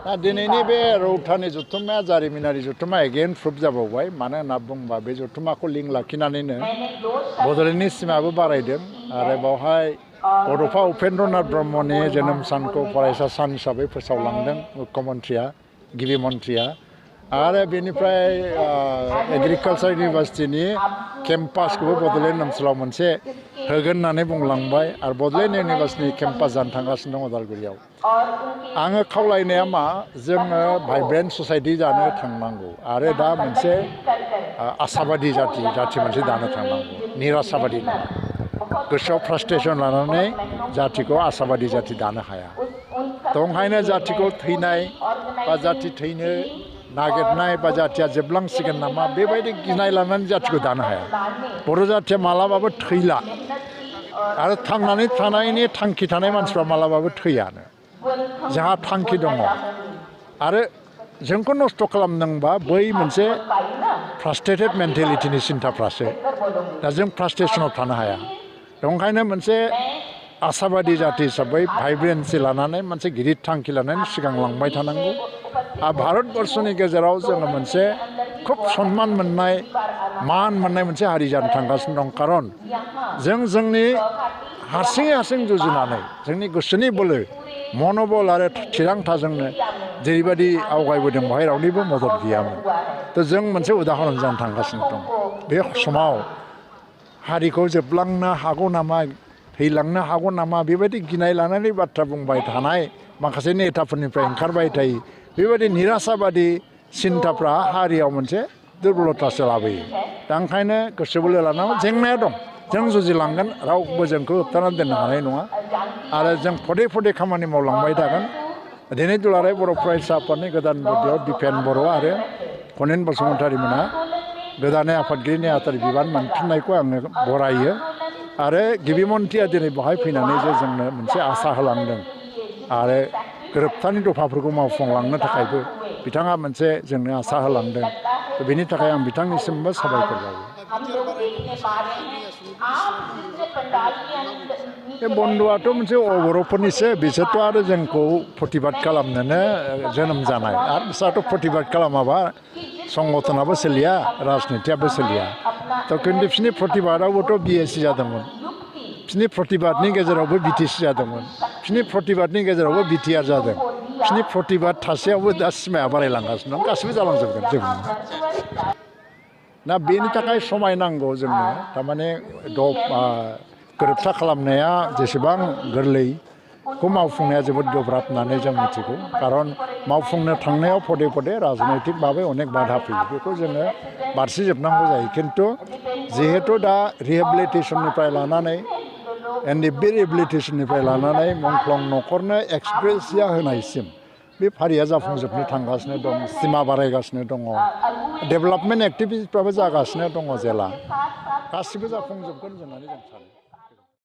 दिनैनि बे रौतानि जथुम्माया जारिमिनारि जथुम्मा एगेन प्रुफ जाबावबाय मानो होनना बुङोबा बे जथुम्माखौ लिंक लाखिनानैनो बड'लेण्डनि सिमायाबो बारायदों आरो बावहाय बड'फा उपेन्द्रनाथ ब्रह्मनि जोनोम सानखौ फरायसा सान हिसाबै फोसावलांदों मुख्यमन्त्रिया गिबि मन्थ्रिया आरो बेनिफ्राय एग्रिकालसार इउनिभार्सिटिनि केम्पासखौबो बड'लेण्ड ओनसोलाव मोनसे होगोन होननानै बुंलांबाय आरो बड'लेण्ड इउनिभार्सिटिनि केम्पास जानो थांगासिनो दं उदालगुरियाव आङो खावलायनाया मा जोङो भाइब्रेन्ट ससाइटि जानो थांनांगौ आरो दा मोनसे आसाबादि जाथि मोनसे दानो थांनांगौ निरासाबादि नङा गोसोआव फ्रास्ट्रेसन लानानै जाथिखौ आसाबादि जाथि दानो हाया दंखायनो जाथिखौ थैनाय बा जाथि थैनो नागिरनाय बा जाथिया जोबलांसिगोन नामा बेबायदि गिनाय लानानै जाथिखौ दानो हाया बर' जाथिया मालाबाबो थैला आरो थांनानै थानायनि थांखि थानाय मानसिफ्रा मालाबाबो थैयानो जोंहा थांखि दङ आरो जोंखौ नस्थ' खालामदोंबा बै मोनसे फ्रास्ट्रेटेड मेन्टेलिटिनि सिन्थाफ्रासो दा जों फ्रास्ट्रेसनाव थानो हाया ओंखायनो मोनसे आसाबादि जाथि हिसाबै भाइब्रेन्सि लानानै मोनसे गिदिर थांखि लानानै सिगांलांबाय थानांगौ आरो भारतबर्षनि गेजेराव जोङो मोनसे खुब सनमान मोननाय मान मोननाय मोनसे हारि जानो थांगासिनो दं खारन जोंनि हारसिं जुजिनानै जोंनि गोसोनि बोलो मन'बल आरो थिरांथाजोंनो जेरैबायदि आवगायबोदों बेवहाय रावनिबो मदद गैयामोन थ' जों मोनसे उदाहरन जानो थांगासिनो दं बे समाव हारिखौ जोबलांनो हागौ नामा थैलांनो हागौ नामा बेबायदि गिनाय लानानै बाथ्रा बुंबाय थानाय माखासे नेताफोरनिफ्राय ओंखारबाय थायो बेबायदि निरासाबादि सिन्थाफ्रा हारियाव मोनसे दुरबलतासो लाबोयो दा ओंखायनो गोसो बोलो लानांगौ जेंनाया दं जों जुजिलांगोन रावबो जोंखौ होबथानानै दोननो हानाय नङा आरो जों फदे खामानि मावलांबाय थागोन दिनै दुलाराय बर' फरायसा आफादनि गोदान बुद्धियाव दिपेन बर' आरो खनेन बसुमतारी मोनहा गोदानै आफादगिरि नेहाथारि बिबान मोनफिननायखौ आङो बरायो आरो गिबि मन्थ्रिया दिनै बेवहाय फैनानै जे जोंनो मोनसे आसा होलांदों आरो गोरोबथानि दफाफोरखौ मावफुंलांनो थाखायबो बिथाङा मोनसे जोंनो आसा होलांदों बेनि थाखाय आं बिथांनिसिमबो साबायखर बावो बे बन्द'आथ' मोनसे बर'फोरनिसो बिसोरथ' आरो जोंखौ प्रतिबाद खालामनोनो जोनोम जानाय आरो बिसोरथ' प्रतिबाद खालामाबा संगठनाबो सोलिया राजनितियाबो सोलिया थ' खिन्थु बिसोरनि प्रतिबादावबोथ' BSC जादोंमोन बिसोरनि प्रतिबादनि गेजेरावबो BTC जादोंमोन बिसोरनि प्रतिबादनि गेजेरावबो BTR जादों बिसोरनि प्रतिबाद थासेयावबो दा सिमाया बारायलांगासिनो दं गासिबो जालांजोबगोन जेबो दा बेनि थाखाय समाय नांगौ जोंनो थारमाने गोरोबथा खालामनाया जेसेबां गोरलैखौ मावफुंनाया जोबोद गोब्राब होननानै जों मिथिगौ खारन मावफुंनो थांनायाव पदे राजनैतिक भाबै अनेक बाधा फैयो बेखौ जोङो बारसिजोबनांगौ जायो खिन्थु जिहेतु दा रिहेबिलिटेसननिफ्राय लानानै NDP रिहेबिलिटेसननिफ्राय लानानै मुंख्लं न'खरनो एक्सग्रेसिया होनायसिम बे फारिया जाफुंजोबनो थांगासिनो दं सिमा बारायगासिनो दङ डेभेलपमेन्ट एक्टिभिटिसफ्राबो जागासिनो दङ जेला गासिबो जाफुंजोबगोन होननानै जों सानो